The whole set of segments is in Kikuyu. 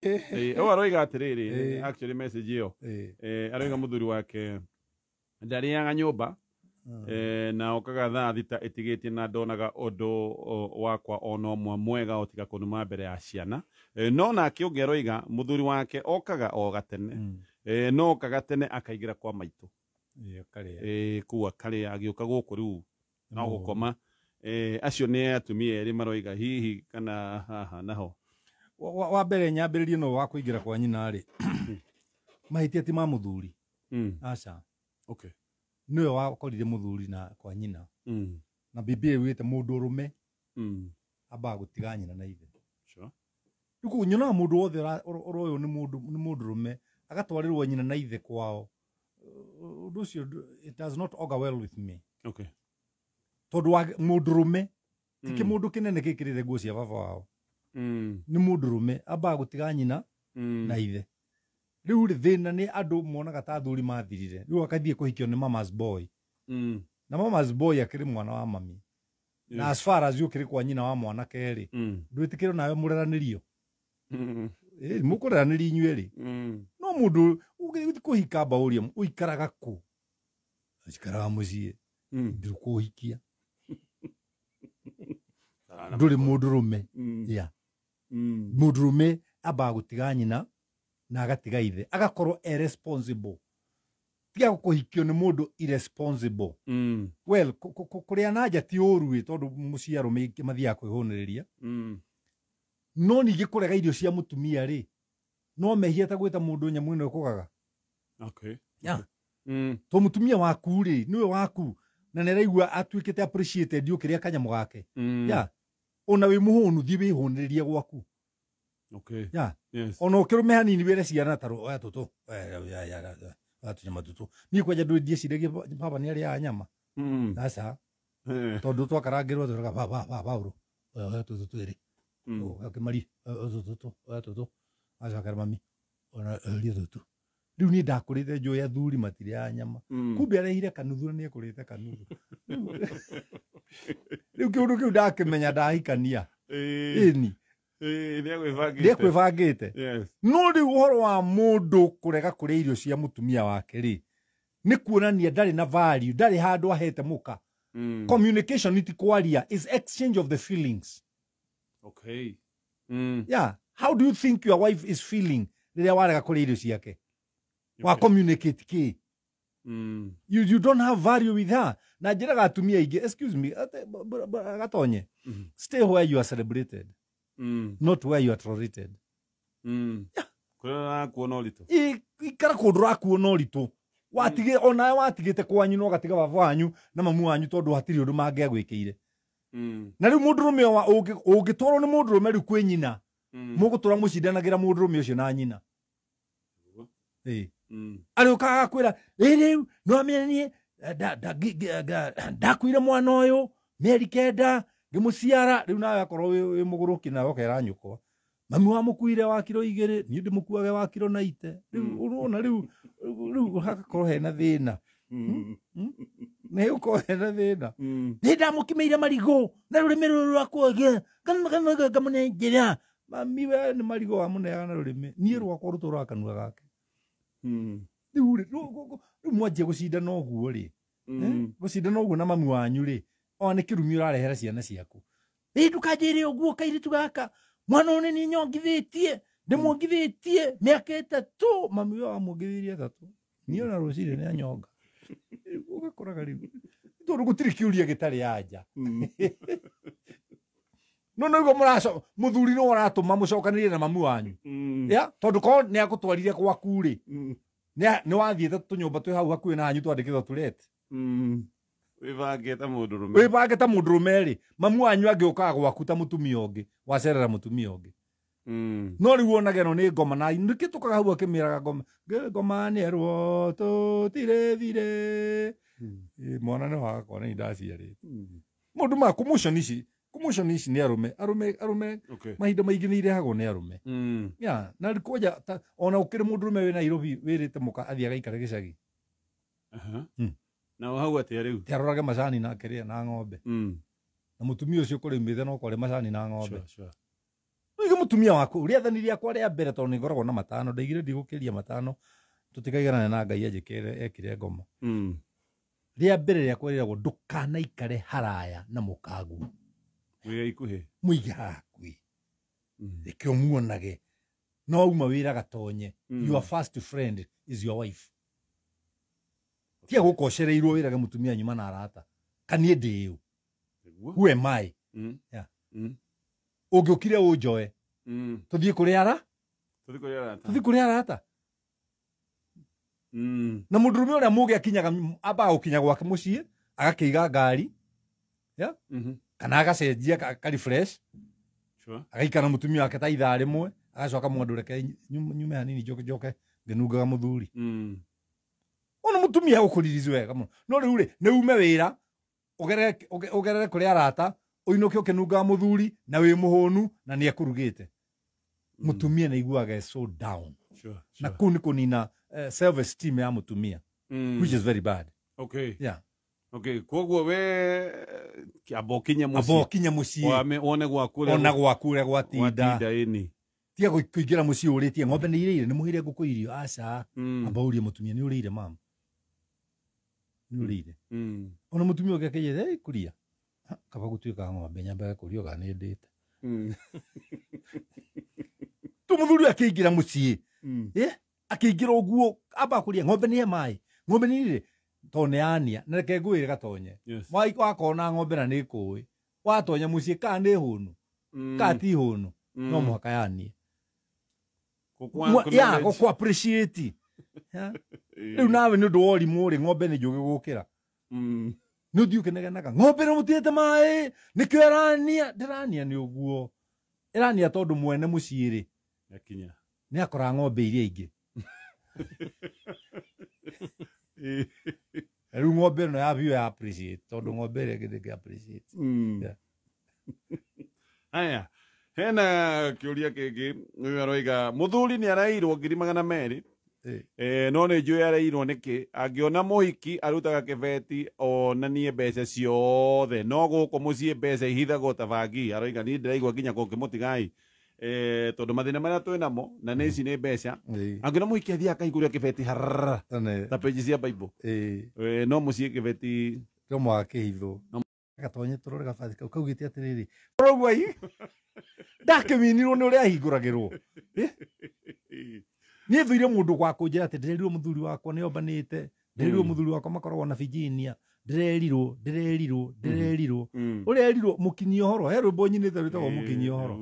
Ũyũ aroiga atĩrĩrĩ, actually message ĩyo, aroiga mũthuri wake ndarĩaga nyũmba, na okaga thaa 6 ĩtigĩtie na ndonaga ũndũ wakwa ona ũmwe mwega o tiga kũnuma mbere ya ciana. No nake ũngĩ aroiga mũthuri wake okaga o gatene, no okaga tene akaingĩra kwa maitũ. Ĩĩ, akarĩa. Kũu akarĩa, agĩũka gũkũ rĩu no gũkoma. Acio nĩ atumia erĩ maroiga hihi kana haha naho. Wa mbere nyambĩrĩrie no wa kũingĩra kwa nyina rĩ, mahĩtia ti ma mũthuri. Aca. Nĩwe wakorire mũthuri na kwa nyina. Na Biblia ĩugĩte mũndũ ũrũme ambaga gũtiga nyina na ithe. Rĩu koguo nyonaga mũndũ wothe ũroywo nĩ mũndũ, nĩ mũndũ ũrũme agatwarĩrwo nyina na ithe kwao. Ũndũ ũcio it does not augur well with me. Tondũ wa mũndũ ũrũme ti kĩmũndũ kĩnene gĩkĩrĩte nguo cia baba wao. Nĩ mũndũ ũrũme ambaga gũtiga nyina na ithe. Rĩu rĩ, thĩna nĩ andũ monaga ta athuri mathirire. Rĩu akathiĩ kũhikio nĩ mama's boy. Na mama's boy akĩrĩ mwana wa mami. Na as far as ũkĩrĩ kwa nyina wa mwanake rĩ, ndwĩtĩkĩrwo nawe mũreranĩrio. Mũkũreranĩrio inyuĩ rĩ. No mũndũ ũgĩthiĩ kũhika amba ũrie ũikaraga kũ? Ũikaraga mũciĩ. Ndũkũhikia. Ndũrĩ mũndũ rũme. Yeah. Mũndũ rũme ambaga gũtiga nyina na agatiga ithe, agakorwo e responsible. Tiga kũhikio nĩ mũndũ irresponsible. Well, kũrĩa na nja ti ũru ĩ, tondũ mũciĩ arũme aingĩ mathiaga kwĩhũnĩrĩria. No ningĩ kũrega irio cia mũtumia rĩ, no mehia ta gwĩta mũndũ nyamũ ĩno ĩkũgaga. Yeah. To mũtumia waku rĩ, nĩwe waku, na nĩ araigua atuĩkĩte appreciated ũkĩrĩa kanyamũ gake. Yeah. Ona wĩ mũhũnu, thiĩ wĩhũnĩrĩrie gwaku. Yeah. Ona ũkĩrũme hanini wĩre ciana ta oya tũtũ, oya, oya, oya, oya, oya tũnyama tũtũ. Niĩ kwanja ndũĩ ndieciragia baba nĩ arĩaga nyama. Aca. Tondũ twakarangĩrwo twĩraga baba, baba, Paũlũ, oya, oya tũtũ twĩrĩ. Oya kĩmari, oya tũtũ, tũtũ, oya tũtũ. Acokera mami, ona eheria tũtũ. Rĩu niĩ ndakũrĩte njũĩ athuri matirĩaga nyama. Kumbe arehire kanuthu na nĩekũrĩte kanuthu. Rĩu kĩũndũ kĩu ndakĩmenya ndahikania. Ĩni. Nĩekwĩbangĩte. Nĩekwĩbangĩte. No rĩu ũhoro wa mũndũ kũrega kũrĩa irio cia mũtumia wake rĩ, nĩ kuonania ndarĩ na value, ndarĩ handũ ahete mũka. Communication ti kwaria, is exchange of the feelings. Yeah. How do you think your wife is feeling rĩrĩa warega kũrĩa irio ciake? Wa communicate kĩ? You don't have value with her. Na njĩraga atumia aingĩ, excuse me, ate, gatonye. Stay where you are celebrated, not where you are tolerated. Yeah. Kũrĩa ũrakuona ũritũ. Ikara kũndũ ũrakuona ũritũ. Watige, onawe watigĩte kwanyu na ũgatiga baba wanyu na mamu wanyu tondũ hatirĩ ũndũ mangĩagwĩkĩire. Na rĩu mũndũrũme wa ũngĩtwarwo nĩ mũndũrũme rĩu kwĩ nyina, mũgũtũra mũcindanagĩra mũndũrũme ũcio na nyina. Arĩũkaga agakwĩra, ĩ rĩu no amenye niĩ, ndakuire mwana ũyũ mĩeri 9 ngĩmũciara. Rĩu nawe akorwo wĩ mũgũrũki nawe ũkera nyũkwa, mami wamũkuire wa kiro 2, niĩ ndĩmũkuage wa kiro na ite. Rĩu ũrona rĩu hagakorwo hena thĩna. Nĩ gũkorwo hena thĩna. Nĩ ndamũkimĩire marigũ na rũrĩmĩ rũrũ rwakwa ngamũnengera. Mami we nĩ marigũ wamũneaga na rũrĩmĩ, niĩ rwakwa rũtũraga kanua gake. Rĩu rĩ, rĩu mwanjia gũcindana ũguo rĩ, Gũcindana ũguo na mami wanyu rĩ, ona nĩ kĩrumi ũrarehera ciana ciaku. Ĩ ndũkanjĩre ũguo kairĩtu gaka, mwana ũyũ nĩ niĩ nyongithĩtie, ndĩmuongithĩtie mĩaka 3, mami we wamuongithirie 3. Niĩ ona rũcinĩ nĩ anyonga. Ũgakoraga rĩu tondũ gũtirĩ kĩũria gĩtarĩ anja. No nĩguo mũthuri nĩwe ũratũma mũcokanĩrĩrie na mamu wanyu. Ya, tondũ korwo nĩ agũtwarire gwaku rĩ, nĩ wathiĩte tũnyũmba twĩ hau hakuhĩ na hanyu twandĩkĩtwo tureti. Wĩbange ta mũndũrũme. Wĩbange ta mũndũrũme rĩ, mamu wanyu angĩũkaga gwaku ta mũtumia ũngĩ, wacerera mũtumia ũngĩ. No rĩu wonage ĩno nĩ ngoma, na nĩkĩ tũkaga hau akĩmĩraga ngoma? Ngoma nĩ erwo tũtirĩ thirĩ. Ĩ, mwana nĩ wakwa nĩ ndaciarĩte. Maũndũ ma commotion ici, commotion ici nĩ arũme, arũme, arũme, mahinda maingĩ nĩ irehagwo nĩ arũme. Ya, na kwanja ta, ona ũkĩrĩ mũndũrũme wĩ Nairobi wĩrĩte mũka athiĩ agaikare gĩcagi. Na hau atĩa rĩu? Ti arorage macani na kĩrĩa na ng'ombe. Na mũtumia ũcio kũrĩmĩte no kwarĩ macani na ng'ombe. Wige mutumia waku rĩathani rĩakwa rĩa mbere tondũ nĩngoragwo na matano ndaigire ndigũkĩria matano tũtikaiganane na Ngai anjĩkĩre ekire ngoma. Rĩa mbere rĩakwa rĩragwo ndũkanaikare haraya na mũkaguo. Mwige ikuhĩ. Mwige hakuhĩ. Reke ũmuonage. No uma wĩra gatonye. Your first friend is your wife. Tia gũkocereirwo wĩrage mũtumia nyuma na arata. Kaniĩ ndĩũ. Who am I? Yeah. Ũngĩũkire ũnjoe. Tũthiĩ kũrĩ ara? Tũthiĩ kũrĩ arata. Na mũndũrũme ũrĩa mũgĩ akinyaga ambaga gũkinya gwake mũciĩ agakĩiga ngari. Yeah? Kana agacenjia ka refresh. Sure. Agaikara mũtumia wake ta ithaa rĩmwe agacoka mwandũ reke nyume hanini njoke njoke ngĩnungaga mũthuri. Ona mũtumia gũkũririzi wega mũno. No rĩu rĩ nĩ ume wĩra ũgerere kũrĩ arata ũinũke ũkĩnungaga mũthuri na wĩ mũhũnu na nĩ ekũrugĩte. Mũtumia nĩ aiguaga so down. Sure. Na kũu nĩ kũnina self esteem ya mũtumia. Which is very bad. Okay. Yeah. Okay, koguo we amba ũkinye mũciĩ. Amba ũkinye mũciĩ. Wone gwaku ũrĩa Ona gwaku ũrĩa gwatinda. Ĩni. Tiga kũingĩra mũciĩ ũrĩtie ng'ombe nĩ irĩire nĩ mũheire ngũkũ irio aca. Amba ũrie mũtumia nĩ ũrĩire mama. Nĩ ũrĩire. Ona mũtumia ũngĩ akĩnjĩra ĩ kũria. Kaba gũtuĩka ng'ombe nyambaga kũrio kana nĩ ndĩte. Tu mũthuri akĩingĩra mũciĩ. Akĩingĩra ũguo amba kũria ng'ombe nĩ maĩ. Ng'ombe nĩ irĩire. Tondũ nĩ yania na reke ngwĩre gatonye. Wakona ng'ombe na nĩ kũĩ watonya mũciĩ kana nĩ hũnu kana ti hũnu no mũhaka yanie. Ya gũkũ appreciate. Rĩu nawe nĩ ũndũ wa ũrimũ rĩ ng'ombe nĩ njũgĩ gũkĩra. Nĩ ũthiĩ ũkĩnegenaga ng'ombe nĩ mũtigĩte maĩ nĩkĩo ĩrania ndĩrania nĩ ũguo ĩrania tondũ mwene mũciĩ rĩ nĩ akoraga ng'ombe iria ingĩ. Rĩu ng'ombe ĩno ya biũ ya appreciate tondũ ng'ombe ĩrĩa ĩngĩ ndĩngĩ appreciate. Haya, hena kĩũria kĩngĩ ũyũ aroiga mũthuri nĩ arairwo 200,000 no nĩ njũĩ arairwo nĩkĩ angĩona mũhiki arutaga kĩbeti onanie mbeca ciothe no gũkũ mũciĩ mbeca ihithagwo ta bangi aroiga niĩ ndĩraigua nginya kũngĩmũtigai tondũ mathĩna marĩa twĩ namo na nĩ ici nĩ mbeca angĩona mũhiki athiĩ akaihingũria kĩbeti harara ta peji cia Bible no mũciĩ kĩbeti no mũhaka kĩhithwo gatonye tũrore gabathi kau kaugĩte atĩrĩrĩ ũraigua i ndakĩminirwo nĩ ũrĩa ahingũragĩrwo. Niĩ thũire mũndũ gwa kũnjĩra atĩ ndĩrerirwo mũthuri wakwa nĩ ombanĩte ndĩrerirwo mũthuri wakwa makoragwo na Virginia ndĩrerirwo ndĩrerirwo ndĩrerirwo ũrerirwo mũkinyia ũhoro he rwĩmbo nyinĩte rwĩtagwo mũkinyia ũhoro.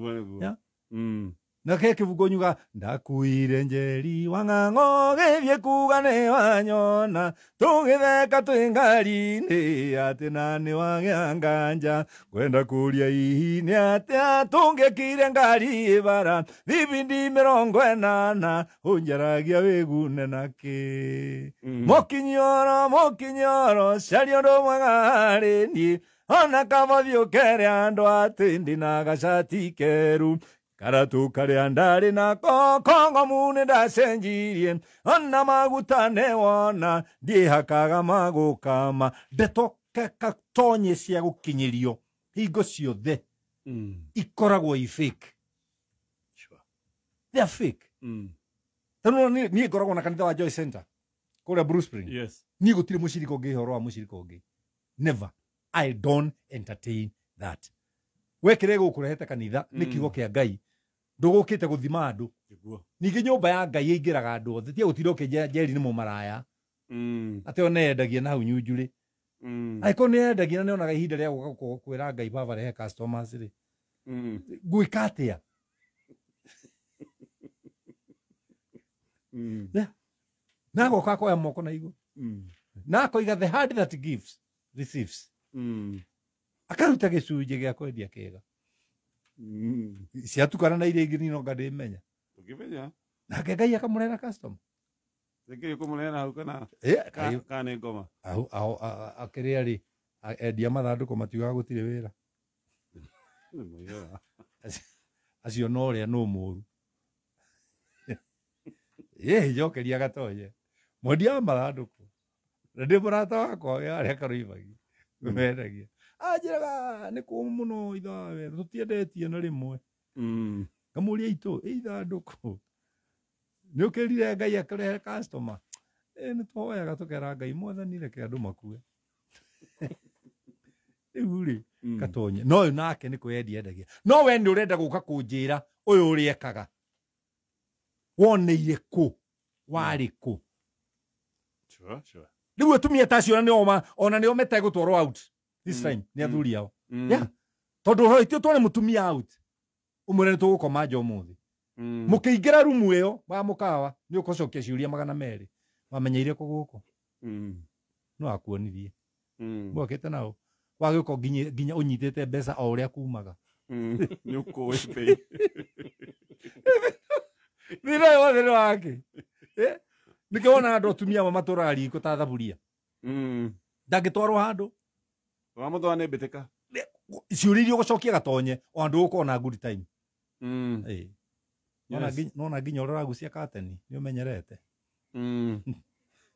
Na ke kĩbungo nyuga ndakuire njeri wa ng'ang'o gĩthiĩ kuga nĩ wanyona tũgĩtheka twĩ ngari-inĩ atĩ na nĩ wagĩa nganja kwenda kũria hihi nĩ atĩa tũngĩkire ngari ĩbara thibindi 80 ũnjaragia wĩgune nakĩ mũkinyoro mũkinyoro caria ũndũ mwega harĩ niĩ ona kamothiĩ ũkere andũ atĩ ndĩna gacati keru karatu karĩa ndarĩ nako kongomu nĩ ndacenjirie ona maguta nĩ wona ndiĩhakaga magũkama ndeto katonye cia gũkinyĩrio hingo ciothe ikoragwo i fake. They are fake. Tondũ niĩ ngoragwo na kanitha wa Joy Center kũrĩa Blue Spring. Niĩ gũtirĩ mũcirika ũngĩ ũhoro wa mũcirika ũngĩ. Never. I don't entertain that. We kĩrĩa gũkũrehete kanitha nĩ kiugo kĩa Ngai ndũgũkĩte gũthima andũ. Ningĩ nyũmba ya Ngai ĩingĩraga andũ othe tiga gũtinda ũkĩnjĩra Njeri nĩ mũmaraya atĩ ona endagia na hau Nyunjurĩ. Angĩkorwo nĩ endagia na nĩonaga ihinda rĩa gũka kwĩra Ngai baba rehe customers rĩ ngwĩka atĩa? Na agoka akoya moko na igũrũ na akoiga the hand that gives receives. Akaruta gĩcunjĩ gĩa kwendia kĩega ciatukana na iria ingĩ niĩ no nga ndĩmenya ũkĩmenya nake Ngai akamũrehera customer Nĩkĩĩ ũkũmũrehera hau kana kana nĩ ngoma akĩrĩa rĩ endia mathandũkũ matiugaga gũtirĩ wĩra acio no ũrĩa no mũru njokeria gatonye mwendia wa mathandũkũ na ndĩ mũrata wakwa arĩa Karũibagi mendagia anjĩraga nĩ kũmũ mũno ithawe tũtiendetie na rĩmwe. Ngamũria itũ ithandũkũ nĩ ũkĩrire Ngai akũrehe customer. Nĩ tũhoyaga tũkera Ngai mwathani reke andũ makue. Rĩu rĩ Gatonye no ũyũ nake nĩ kwĩyendia endagia. No we nĩ ũrenda gũka kũnjĩra ũyũ ũrĩa ekaga. Woneire kũ? Warĩ kũ? Sure, sure. Rĩu atumia ta acio ona nĩo metegũtwarwo out this time nĩ athuri ao. Yeah. Tondũ ũhoro ithuĩ tware mũtumia out. Ũmwĩre nĩ tũgũkoma nja ũmũthĩ. Mũkĩingĩra rumu ĩyo wa mũkawa nĩ ũkũcokia ciũria 200. Wamenyeire kũ gũkũ? No akuonirie. Mwokĩte nao. Wagĩũka nginya ũnyitĩte mbeca o ũrĩa kumaga. Nĩ ũkũĩ bei. Thĩna ũyũ wothe nĩ wake. Nĩkĩo wonaga andũ atumia amwe matũraga riko ta thaburia. Ndangĩtwarwo handũ. Wamũtwara nĩ mbĩtĩka. Ciũria iria ũgũcokia Gatonye o andũ ũgũkorwo na good time. Nona nginya ũrĩa ũragucia kateni nĩ ũmenyerete.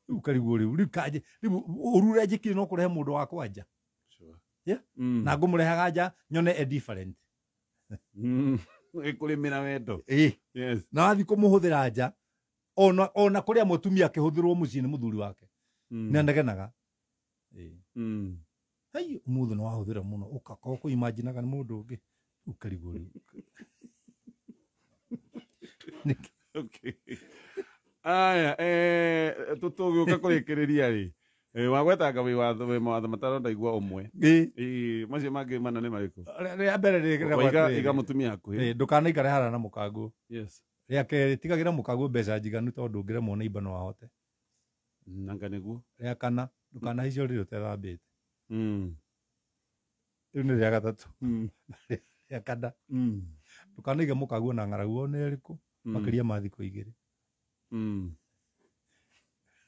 Rĩu karigwo rĩu rĩu kanje rĩu ũru ũrĩa njĩkire no kũrehe mũndũ wakwa nja. Sure. Yeah? Na ngũmũrehaga nja nyone e different. Ĩkũrĩmĩra wendo. Yes. Na wathiĩ kũmũhũthĩra nja ona kũrĩa mũtumia akĩhũthĩrwo mũciĩ nĩ mũthuri wake. Nĩ anegenaga. Hai ũmũthĩ nĩ wahũthĩra mũno ũkakorwo kũimaginaga nĩ mũndũ ũngĩ. Rĩu karigwo rĩu. Okay. Aya, tũgĩũka kũrĩkĩrĩria rĩ. Wagwetanga wĩ watho wĩ mawatho matano ndaigua ũmwe. Macio mangĩ mana nĩ marĩkũ? Rĩa mbere rĩ Waiga iga mũtumia hakuhĩ. Ndũkanaikare hara na mũkanguo. Yes. Rĩa kerĩ tigagĩra mũkanguo mbeca njiganu tondũ ũngĩremwo nĩ imba no ahote. Nanga nĩguo. Rĩa kana ndũkanahaice ũrĩrĩ ũtethambĩte. Rĩu nĩ rĩa gatatũ. Rĩa kana ndũkanaige mũkanguo na ng'aragu ona ĩrĩkũ makĩria ma thikũ 2.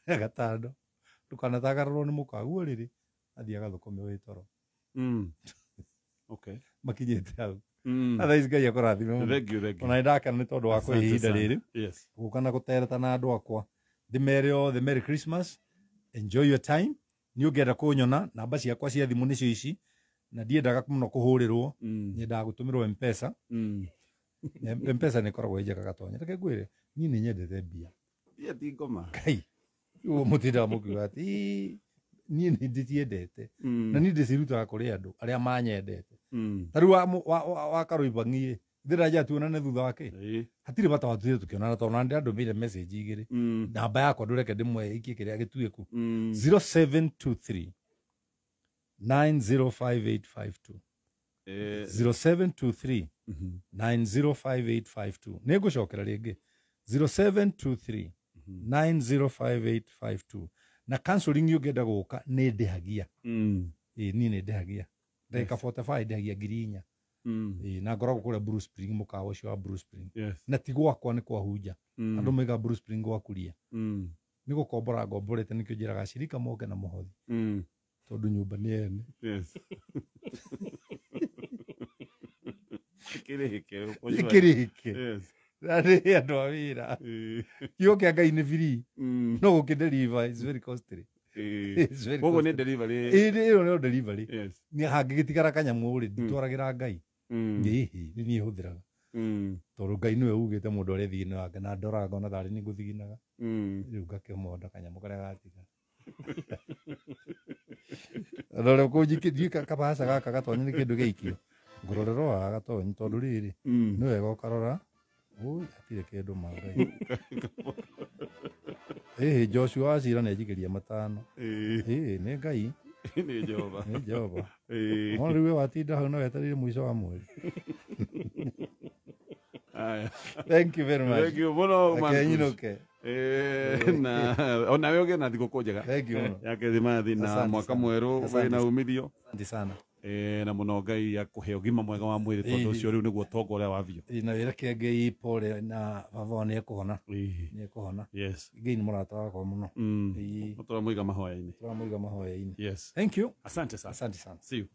Rĩa gatano ndũkanatagarũrwo nĩ mũkanguo rĩrĩ athiĩ agathũkũme wĩ toro. Okay. Makinyĩte hau. Otherwise Ngai akũrathime mũno. Thank you, thank you. Ona nĩ ndakena nĩ tondũ wa Asante kwĩhe ihinda sana. rĩrĩ. Yes. Gũka na gũtereta na andũ akwa. Ndĩmere othe Merry Christmas. Enjoy your time. Nĩ ũngĩenda kũnyona namba ciakwa cia thimũ nĩcio ici. Na ndiendaga mũno kũhũrĩrwo. Nyendaga gũtũmĩrwo M-Pesa. M-Pesa nĩ ĩkoragwo ĩ njega Gatonye. Reke ngwĩre, niĩ nĩ nyendete mbia. Mbia ti ngoma. Ngai. Rĩu mũtindaga mũkiuga atĩ, ĩĩ, niĩ nĩ ndĩciendete. Na niĩ ndĩcirutaga kũrĩ andũ arĩa manyendete. Ta rĩu wa Karũibang'i, ndĩraja tuonane thutha wake. Hatirĩ bata wa tũthiĩ tũkĩonana tondũ ona ndĩrandũmĩire message 2. Namba yakwa ndũreke ndĩmwe ikie kĩrĩa gĩtuĩku. 0723 905852. 0723 905852. Nĩngũcokera rĩngĩ. 0723 905852. Na counseling ũngĩenda gũka nĩ ndĩhagia. Ĩĩ niĩ nĩ ndĩhagia. Ndagĩka 45 ndĩhagia 4,000. Ĩĩ na ngoragwo kũrĩa Blue Spring mũkawa ũcio wa Blue Spring. Yes. Na ti gwakwa nĩ kwahunja. Andũ moigaga Blue Spring gwakuria. Nĩ gũkombora ngomborete nĩkĩo njĩraga acirika moke na mũhothi. Tondũ nyũmba nĩ ene. Yes. Ĩkĩrĩhĩke. Ĩkĩrĩhĩke. Yes. Na nĩ andũ a wĩra. Kiugo kĩa Ngai nĩ free. No gũkĩdeliver is very costly. It's very Koguo nĩ costly. delivery. Ĩĩ ĩyo nĩyo delivery. Yes. Nĩ hangĩgĩtigara kanyamũ rĩ, nditwaragĩra Ngai. Ĩhĩ, nĩ niĩ hũthĩraga. Tondũ Ngai nĩwe ugĩte mũndũ arĩa thigino yake na ndoraga ngona tarĩ niĩ ngũthiginaga. Rĩu ngakĩmonda kanyamũ karĩa gatigara. Rora kũnjikĩ ndiũĩ kabaca gaka Gatonye nĩ kĩndũ gĩikio. Ngũrorera o haha Gatonye tondũ rĩrĩ nĩ wega ũkarora. Ui, hatirĩ kĩndũ ma Ngai. Ĩhĩ, Joshua wa Cira nĩ anjikĩria 5. Ĩĩ, nĩ Ngai. Nĩ Jehova. Nĩ Jehova. No rĩu we watinda hau na wetereire mũico wa mweri. Aya. Thank you very much. Thank you mũno, Reke nyinũke. Na onawe ũgĩe na thigũkũ njega. Thank you mũno. Ya Kĩrĩthimathi na Asante mwaka sana. mwerũ Asante wĩna sana. umithio. Asante sana. Na mũno Ngai akũhe ũgima mwega wa mwĩrĩ tondũ ũcio rĩu nĩguo ũtonga ũrĩa wa biũ. Ĩĩ, na wĩra kĩa Ngai pole na baba nĩ ekũhona. Nĩ ekũhona. Yes. Ngai nĩ mũrata wakwa mũno. Tũramũiga mahoya-inĩ. Tũramũiga mahoya-inĩ. Yes. Thank you. Asante sana. Asante sana. See you.